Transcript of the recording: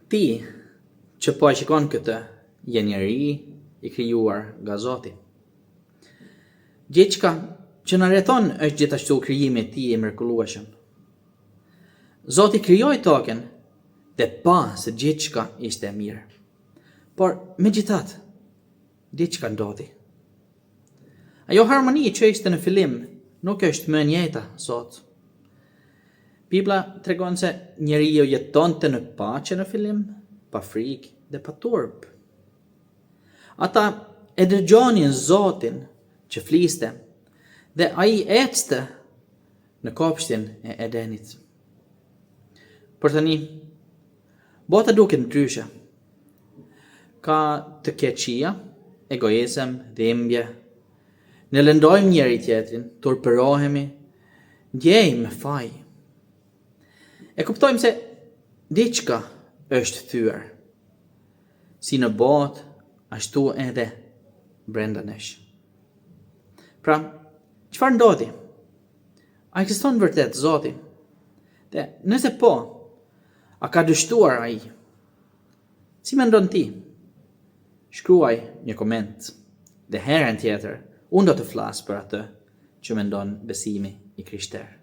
Ti që po e shikon këtë, je njeri i krijuar nga Zoti. Gjithçka që na rrethon është gjithashtu krijimi i tij i mrekullueshëm. Zoti krijoi tokën dhe pa se gjithçka ishte e mirë. Por, megjithatë, diçka ndodhi. Ajo harmoni që ishte në fillim nuk është më e njëjta sot. Bibla tregon se njeriu jetonte në paqe në fillim, pa frikë dhe pa turp. Ata e dëgjonin Zotin që fliste dhe ai ecte në kopshtin e Edenit. Por tani, bota duket ndryshe. Ka të këqija, egoizëm, dhimbje. Ne lëndojmë njëri-tjetrin, turpërohemi, ndjejmë faj. E kuptojmë se diçka është thyer. Si në botë, ashtu edhe brenda nesh. Pra, çfarë ndodhi? A ekziston vërtet Zoti? Dhe nëse po, a ka dështuar ai? Si mendon ti? Shkruaj një koment dhe herën tjetër unë do të flas për atë që mendon besimi i krishterë.